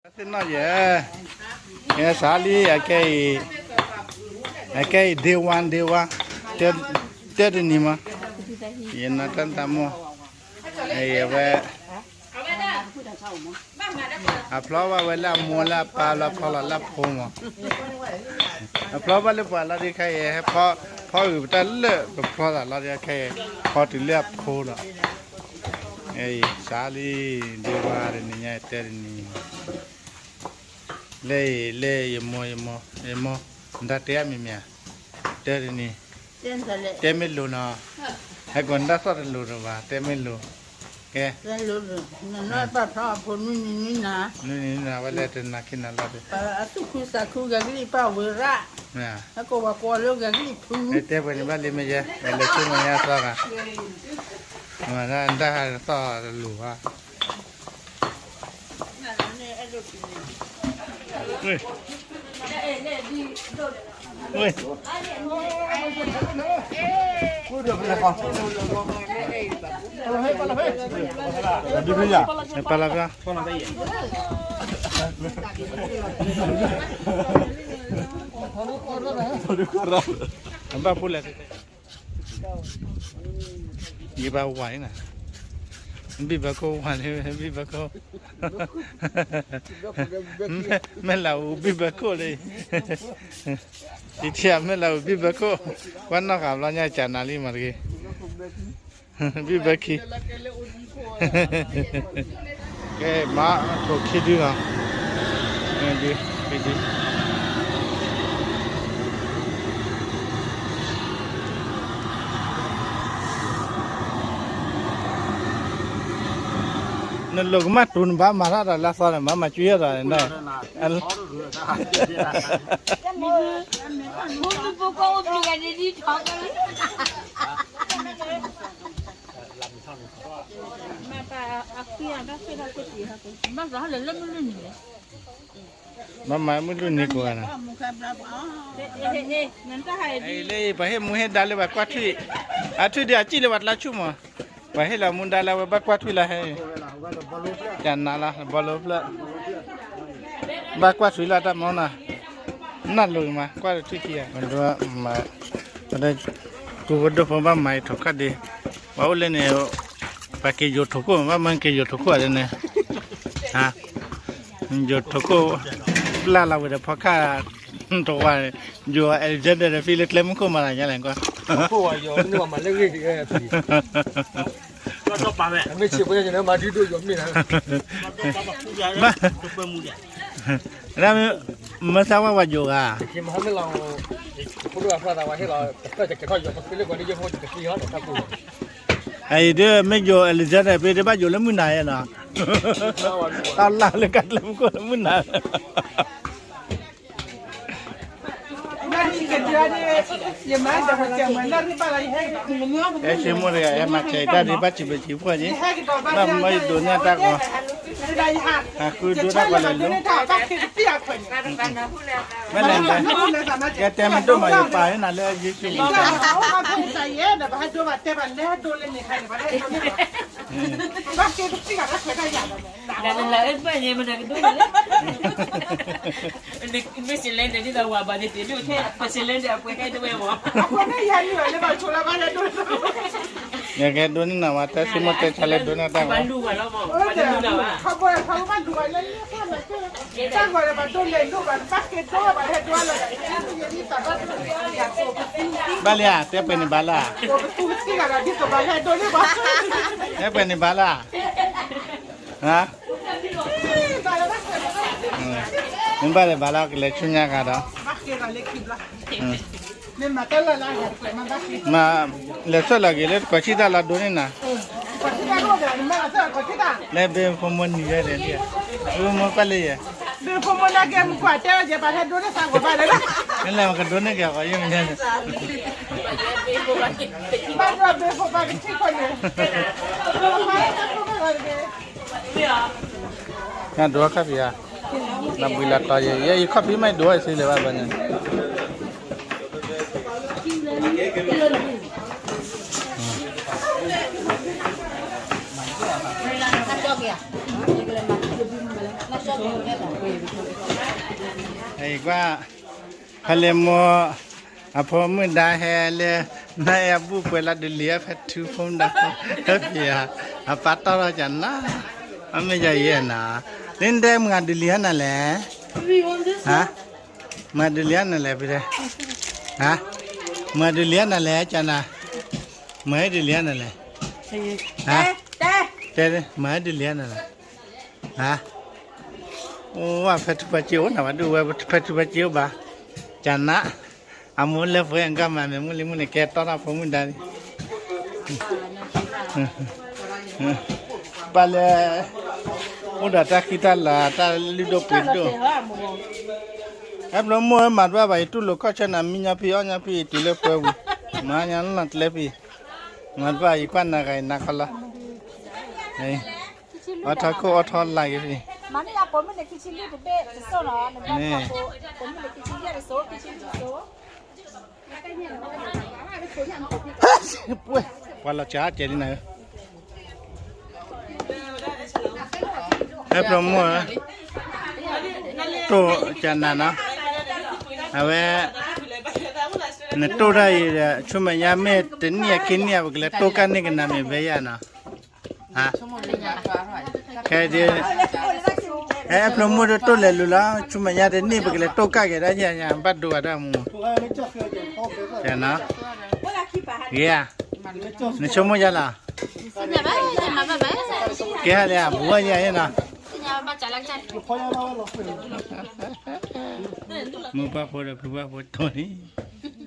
သ့ၣ်နီၣ်ယဲ, ယဲစးလံ အကဲအံၤ, အကဲအံၤ day one, day one, တဲတနံၤမး, ယနတၢ်တၢ်မိၢ်, ယဝဲ အဖျီဘၣ်ဝဲလၢအမိၢ်လၢအပၢ်လၢအဖျီလီၤလၢအဖိမး, အဖျီဘၣ်လၢပှၤလီၤဒ်ခဲအံၤ ဟဲဖီ, ဖီအုၣ်ပတၢ်လၢပဖျီသးလီၤဒ်ခဲအံၤ, ဖီတုၤလၢအဖိဒီး, စးလံ day one တနံၤညါ တဲတနံၤ, လၢအံၤ လၢယမိၢ်, ယမိၢ်, ယမိၢ်, နတၢ်တဲအမံၤမ့ၢ်ဧါ, တဲတနံၤ, တဲမ့ၢ်လိၤနီၤ, ဟဲကိးနတၢ်သီၣ်တလိၤဒီးဘၣ် တဲမ့ၢ်လိၤ, ကဲ, နနပာ်ဖျါအဖိနွံနံၤနွံနၤ, နွံနံၤနွံနၤ ဝဲလဲၤတနၤခံနၤလီၤ, အသူၣ်ခုသးခု ဂဲၤကလံၣ်ပာ်ဝံၤရၣ်, ဟဲကိးဝဲကိးလၢဂဲၤကလံၣ်ဖု, တဲပှဲၤန့ၣ်ဘၣ်လံမ့ၢ်ယဲ, လဲၤဆူမဲာ်ညါသီဂၤ, နတၢ်သီၣ်တလိၤဘၣ် ပာ်လီၤဖဲ, အဘၣ်ဖိလဲၣ်, ယဘၣ်ဝၤန့ၣ်, ဘံၣ်ဘၢခိၣ်ဝၤန့ၣ်, ဘံၣ်ဘၢခိၣ်, မဲၢ်လးအူဘံၣ်ဘၢခိၣ်လၢ, ယထံၣ်မဲၢ်လးအူဘံၣ်ဘၢခိၣ်, ကွၢ်နီၣ်ဃာ်ဘျီညါ ကနၤလံမးတဂ့ၤ ဘံၣ်ဘၢခံ, ကဲမၤခိၣ်ခံဒုလီၤ, ဒု, ခံဒု နလိၣ်ကမၣ်တူၤ နဘၣ်မၤထီၣ်ဒီးလၢသီန့ၣ် ဘၣ်မၤကွံာ်အီၤဒီး, ဘၣ်မၤမုၢ်လွံၢ်နံၤကိးဂၤန့ၣ်, လၢပှၤဟ့ၣ်မူဟ့ၣ်ဒါလၢပှၤကွၢ်ထွံၣ်, အထွံၣ်ဒုးအစံၣ်လၢပှၤတလါဆူၣ်မး, ပှၤဟ့ၣ်လီၤမူဒါလၢဝဲဘၣ်ကွၢ်ထွံၣ်လၢဟဲ, ကနၤလီၤ ဘီလိဖျၢၣ်, ဘၣ်ကွၢ်ထွံၣ်လၢတၢ်မီနၤ, နၢ်လိၤမး ကွၢ်ထွံၣ်ခံဂၤ, မၤ, ကူဖိဒိၣ်ဖိဘၣ်မၤအံၤထိၣ်ခၣ်ဒ့, ပှၤအိၣ်လၢန့ၣ်, ပှၤက့ၤယိာ်ထိၣ်ခိၣ် ဘၣ်မၢက့ၤယိာ်ထိၣ်ခိၣ်အဒဲန့ၣ်, ယိာ်ထိၣ်ခိၣ်, ပျၢ်လီၤဝဲဒီးဖီခၣ်, တဝါ, ယိာ် Alexander ဒီးဖဲလၢကျဲမုၢ်ခိၣ်မၤတၢ်ညါလဲၣ်ကွၢ်, မ့ၢ်ဆ့ၣ်ပှဲၤန့ၣ်မၤဒုဒိၣ်ယိာ်မ့ၢ်, ဘၣ်, မ့ၢ်သးဝဲဝဲယိာ်ဂၤ, အအံၤဒ်မ့ၢ်ယိာ် Alexander ဖဲဒ်ဘၣ်ယိာ်လၢမုၢ်နၤယဲနီၤ, တၢ်လၢ်လၢကၢ်ကျဲမုၢ်ခိၣ်လၢမုၢ်နၤ ဟဲဆ့မိၣ်တဂၤ ဟဲမၤစၢၤတၢ်ဒ်ဘၣ်စံးဘျုးစံးဖှိၣ်က့ၤ, ဘၣ်မၢယဒိးန့ၢ်တၢ်ကီ, ဟးဃုဒိတၢ်ကီလဲၤလိၤ, မ့ၢ်လဲၣ်, ယတဲမ့ၢ်ဒိၣ်မး ယပာ်န့ၢ်နၤလၢယ့ၣ်ၡူး, ဘၣ်က့ၤတပံၢ်ဂၤတၢ်ခွဲးတၢ်ယာ်ဒီး, မ့ၢ်စလဲဒ်သိးဝၤဘၣ်န့ၣ် ပစလဲဒ်သိးဝၤဘၣ်န့ၣ် တ့ဒိၣ်ထဲပစလဲဒ်အပှဲၤဟဲတဝဲမး, ယကဲဒိးန့ၢ်နၤဝဲ တၢ်ဆ့မိၣ်တဲဆါလၢဒိးန့ၢ်တၢ်ဝဲ, ဘၣ်လူၤဝဲလီၤမး, ဘၣ်လူၤဝဲလီၤ, ဘၣ်လံဧါ တဲပှဲၤန့ၣ်ဘၣ်လၢ, တဲပှဲၤန့ၣ်ဘၣ်လၢ, မ့ၢ်ဘၣ်လၢဘၣ်လၢကလဲၤဆူညါဂၤဒီး, မ့ၢ်လဲၤဆှၢလီၤက့ၤလၢတကီၢ်ဆံတၢ်လီၤဒိးန့ၢ်နၤ, လၢဘ့ဖိမိၢ်နံၤဝဲလဲၣ်, ဘ့ဖိမိၢ်ကွၢ်လၢယဲ, ဘ့ဖိမိၢ်နာ်က့ မုၢ်ကွၢ်တဲဝဲယဲ ပှၤဟဲဒိးန့ၢ်သးဂီၤဘၣ်လဲၣ်, မ့ၢ်လဲၤကဒိးန့ၢ်က့ၤအဂီၤယဲမ့ၢ်ညါန့ၣ်, ဘၣ်ဒီးဘ့ဖိပှၤကထံၣ်ခိၣ်န့ၣ်, နဒိးခီၣ်ဖံးဧါ, နဘှံးလီၤတီၤယဲ ယဲယခီၣ်ဖံးမး ယဒိးဝဲဆံးလဲၣ်ဘၣ်ဘၣ်န့ၣ် အ ကွၢ် ဖဲလၢမိၢ် အဖိမုၣ်ဒါဟဲလၢ နအဲၣ်အဘူၣ်ပှဲၤလီၤဒုးလံၤအဖဲထူ ဖိမုၣ်ဒါဖိ ဖဲဖံးဧါ, အပၢ်တီၢ်ထီၣ်ကနၤ, အမ့ၢ်ယၤယဲနၤ, လၢနတဲမုၢ်ဂၤဒုးလံၤဟဲနၤလဲၣ်, ဟါ, မုၢ်ဂၤဒုးလံၤဟဲနၤလဲၣ်ဖဲ, ဟါ, မုၢ်ဂၤဒုးလံၤဟဲနၤလဲၣ် ကနၤ, မုၢ်ဂၤဒုးလံၤဟဲနၤလဲၣ်, ဟါ, တဲ, မုၢ်ဂၤဒုးလံၤဟဲနၤလဲၣ် ဟါ, အိၣ်ဝဲဖဲထူပှၤစ့အိၣ်နၤဘၣ်ဒုးဝဲ ဖဲထူပှၤစ့အိၣ်ဘၣ်, ကနၤ, အမိၢ်လၢပှဲၤအကါမၤမဲာ်မုၢ်လံမုၢ်န့ၣ် ကဲတီၢ်ထီၣ်ဖိမုၣ်ဒါလံ, ပၢ်လၢ အိၣ်ဒီးတၢ်ဃံတၢ်လၤ တၢ်လုၢ်ဒိၣ်ပှ့ၤဒိၣ်, အဲၣ်ဖျိမိၢ်ဧၢ မၤတဘၣ်ဘၣ် ယတူၢ်လိာ်ခီၣ်ဆၢနၤ မံညီဖံးအီၣ်ညီဖံး တုၤလၢပှဲၤဝံၤ, မၤညီလီၤတလဲဖံး, မၤတဘၣ် ယကွၢ်နၤဂၤအံၤနၤခီလီၤ အီထီခိၣ်အီထီလာ်က့ၤဖံး, ပှၤလီၤစှၤကဲၤလံနၤဧၢ, ဟဲဖျိမိၢ်ဧၢ, တိၢ်ကနၤနီၤ, အဝဲ နတိၢ်တၢ်အံၤဒီး ဆူမဲာ်ညါမ့ၢ်တနံၣ်အခံနံၣ် ပကလဲၤတိၢ်ကၢ်န့ၢ်ကနၤမ့ၢ်ဘဲယၤနီၤ, ခဲဒ် ဟဲဖျိမိၢ်ဒီးတိၢ်လဲၤလူၤလီၤ ဆူမဲာ်ညါတနံၣ် ပကလဲၤတိၢ်ကၢ်က့ၤဒၣ်ယၤ ဘၣ်ဒိဘၣ်ဒၣ်မူ, နီၤ, ဂ့ၤဧါ, နဆိကမိၣ်ယၤလီၤ, ကဲဟဲလၢအဘူးဝဲယၤနီၤ, မုၢ်ပှၢ်ဖိဒီးဖုပှၢ်ဖိတိၢ်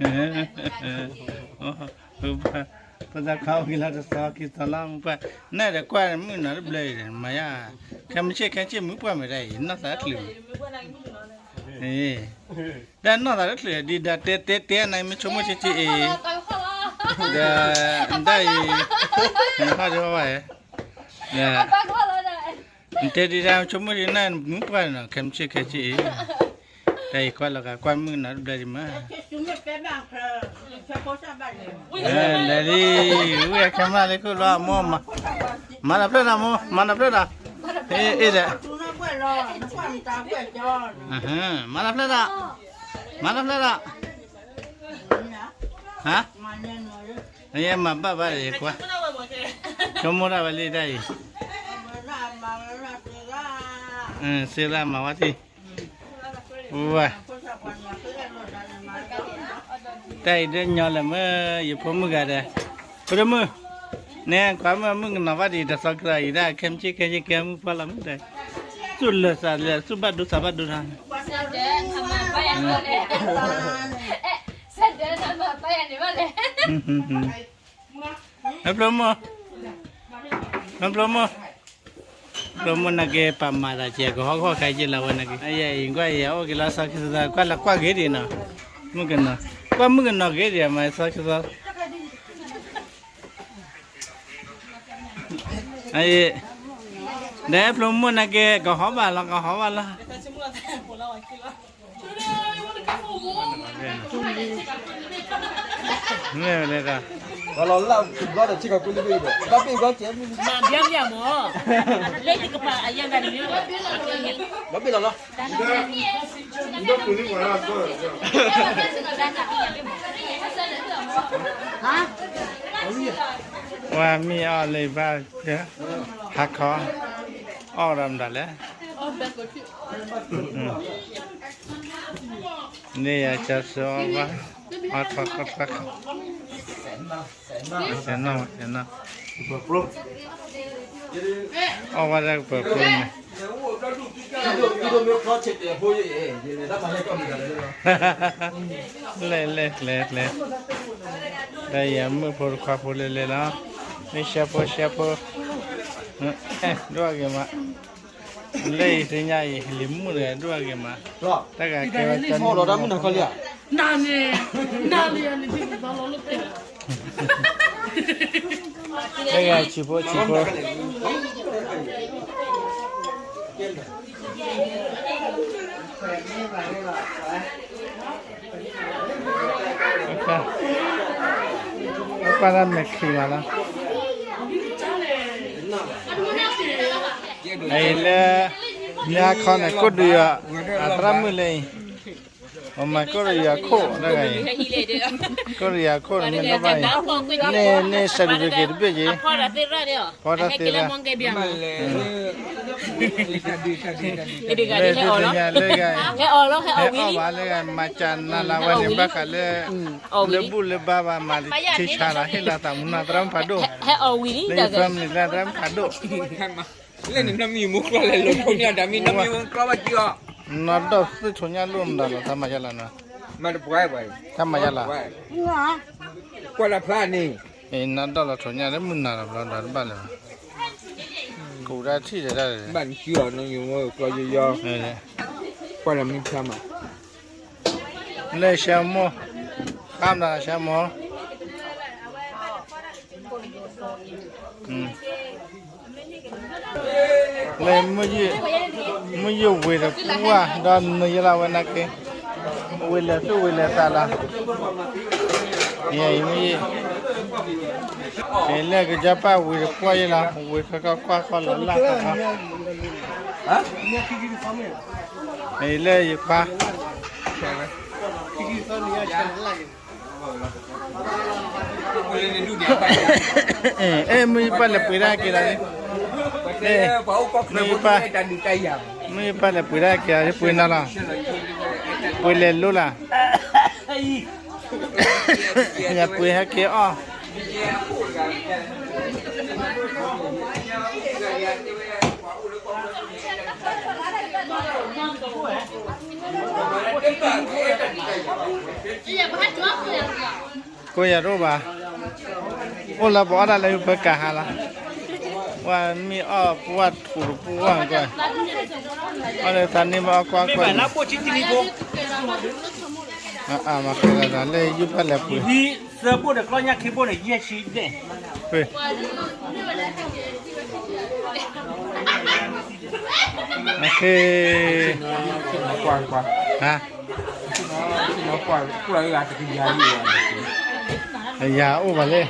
န့ၣ် ပသးခီအိၣ်က့ၤလီၤတသီခံသီလီၤ မုၢ်ပှၢ်, နဲဒၣ်ကွၢ်မုၣ်ကနီၤတဘျၢအံၤ မၤယါ, ခဲမုၢ်ဆ့ၣ်ခဲဆ့ၣ်မုၢ်ပှၢ်မ့ၢ်ဒၣ်အံၤ နီၢ်သးတချုး, တၢ်နီၢ်သးတချုး ဒ်ဒၣ်တဲတဲတဲနၤ မ့ၢ်ဆိကမိၣ်ဆ့ဆ့အံၤ, ဒီး ဒၣ်အံၤ, ဟီၣ်ဒ်ဟီၣ်ဝဲ, နတဲဒ်တၢ်ဆိကမိၣ်ဒ်နၤ မုၢ်ပှၢ်နီၤ ခဲမုၢ်ဆ့ၣ်ခဲဆ့ၣ်အံၤ, တၢ်အံၤကွၢ်လီၤဂာ်ကွၢ်မုၣ်ကနီၤတဘျၢဒံးမး လဲၤလံ, ဝံၢ်ခဲမုၢ်လၢခိၣ်လီၤအမိၢ်, မၤတဖျၢၣ်ဒီးမိၢ် မၤတဖျၢၣ်ဒီး, အ့ၣ်ဒီး, မၤတဖျၢၣ်ဒီး, မၤတဖျၢၣ်ဒီး, ဟါ, ယမၤဘၣ်ဘၣ်ဒီးယကွၢ်, ဆိကမိၣ်ဒၣ်ဝဲလံတၢ်အံၤ, စ့လၢမၤဝဲထံ ဝဲ, တၢ်အံၤဒ်ညီလၢမ့ၢ် ယဖိမုၣ်ဂၤဒီး, ဖိဒိၣ်မုၣ်, နဲကွၢ်မုၣ်မုၣ်ကနီၤဘၣ်ဒံး တသီကသီအံၤဒၣ် ခဲမုၢ်ဆ့ၣ်ခဲဆ့ၣ်ကဲမုၢ်ပှၢ်လီၤမုၢ်ဒီး, သူၣ်လၢာ်သးလၢာ် သူၣ်ဘၣ်ဒိသးဘၣ်ဒိနၤ, ဖျိမိၢ်, ဖျိမိၢ်, ဖျိမိၢ်နာ်က့ ပာ်မၤသးကဲ ကဟီၣ်ကဟီၣ်ခါက့လီၤဝဲနာ်က့ ယကွၢ်ယအိၣ်က့ၤလီၤ သီခံသီ ကွၢ်လၢကွၢ်ဂ့ၤဒံးနီၤ, မုၣ်ကနီၤ, ကွၢ်မုၣ်ကနီၤဂ့ၤဒံးမး သီခံသီ, ဒီးဖျိမိၢ်နာ်က့ ကဟီၣ်ဘၣ်လီၤ ကဟီၣ်ဘၣ်လီၤ, မ့ၢ်ဝဲလဲၣ်, ဘၣ်ဘ့ၣ်မး, လၢယကပၤအယံၤဂၤတမံၤ, ဘၣ်ဘ့ၣ်လီၤလီၤ, ပှၤမ့ၢ်အီၣ်လၢဘၣ်, ဟါခီ, အီၣ်ဒီးမတၤလဲၣ်, န့ၣ်ယကၢၤစိအီၣ်ဘၣ်, အီၣ်ထွဲကွၢ်ထွဲခီ, နီၢ်, အီၣ်ဘၣ်ဒၣ်ကပၢၤဖိန့ၣ် လဲၣ်လဲၣ်လဲၣ်လဲၣ်, ဒီးယမုၣ်ဖိတခွါဖိလဲၣ်လဲၣ်လီၤ, မ့ၢ်ရှဲဖိရှဲဖိ, ဒိၣ်အဂ့ၤမး, လၢအံၤသ့ၣ်ညါအံၤ လံၤမုၣ်တဂၤဒိၣ်အဂ့ၤမး, တၢ်ဂၤကဲဝဲကၠီန့ၣ်, နၤန့ၣ်, နၤန့ၣ်, တၢ်ဂၤဆံးဖိဆံးဖိ ပၢ်တၢ်မဲာ်ချံးမးလီၤ, လၢ လၢအခီန့ၣ် ကိၣ်ဒုးယၤ အသရၣ်မုၣ်လၢအံၤ ပမၤကိၣ်ဒုးယၤခိၣ်တဂၤအံၤ ကိၣ်ဒုးယၤခိၣ်န့ၣ်မ့ၢ်တဘၣ်အံၤ န့ၣ် certificate တဘ့ၣ်က့ၤ ဖီတၢ်သ့ၣ်ရၣ် လၢ လၢ လၢ လၢ လၢ လၢ လၢ လၢ လၢ လၢ ဟဲအီၣ်လီၤ ဟဲအီၣ်ဝံၤလံ လၢ မၤစၢၤနၤလၢဝဲန့ၣ် ဘၣ်ဃးလၢ လၢဘူၣ်လၢဘါဘၣ် မၤဆံးဆါလီၤ ဟ့ၣ်လီၤသးမုၢ်နီၤ သရၣ်မုၣ်ဖးဒိၣ် ဟဲအီၣ်ဝံၤလံ လၢယ family လၢသရၣ်မုၣ်ဖးဒိၣ် လၢန့ၣ် နီၢ်မံမူကျီၢ်လဲၤလိာ်ထိၣ်ညၣ် တၢ်မံနီၢ်မံဝဲကျီၢ်ဘၣ်ကံအီၤ နီၢ်ဒီၣ်သုထိၣ်ညၣ်လိၣ်နၤလီၤ တၢ်မၤယါလီၤနီၤ မၤတပှဲၤပှဲၤ တၢ်မၤယါလီၤ ကွၢ်လၢဖျါန့ၣ် နီၢ်ဒီၣ်လီၤထိၣ်ညၣ်လၢမုၢ်နၤလီၤဘျီဒီးတဘၣ်လၢၤဘၣ် ကူၣ်တၢ်ထံၣ်တၢ် ဘၣ်နစုအီၤနီၢ်ယိၤဝဲကျီယီယီ ကွၢ်လၢမံဖျါမး လၢဆၢမိၢ် ဃၣ်မတၤဆၢမိၢ် လၢ မုၢ်ယ့ၢ်ဝ့ၤတပှၢ် ဒီးနုာ်ယလီၤဝဲနာ်က့ ဝ့ၤလဲၤသူၣ်ဝ့ၤလဲၤသးလီၤ ယမုၢ်ယ့ၢ် လၢကစၢ်ပၢ်ဝ့ၤတပှၢ်ယလီၤ ဝ့ၤခီခီကွၢ်ခီလီၤလၢ်ခီခီ လၢယခွါ အဲ မုၢ်ယပၢ်လဲၤပှ့ၤဒၣ်က့ၤလီၤ မုၢ်ယပၢ် မုၢ်ယပၢ်လဲၤပှ့ၤဒၣ်က့ၤလီၤ ပှ့ၤနီၤလီၤ ပှ့ၤလဲၤလိၤလၢ် ယပှ့ၤဟဲက့ၤအီၣ် ကိၢ်ယၤတအိၣ်ဘၣ်, အိၣ်လၢပအီၣ်တၢ်လၢဖၢကၤဟါလီၤ, ဝဲမ့ၢ်အီၣ်ပှၢ်ထူတပှၢ်ကွၢ်, အီၣ်လၢသးန့ၢ်ဘၣ်အီၣ်ကွၢ်ကွၢ်န့ၣ်, မၤဃဲလၢသးလၢယုၢ်ဖၣ်လဲၣ်ပှ့ၤ, ပှ့ၤ အဃ့, အယၤအိၣ်ဘၣ်လဲၣ်.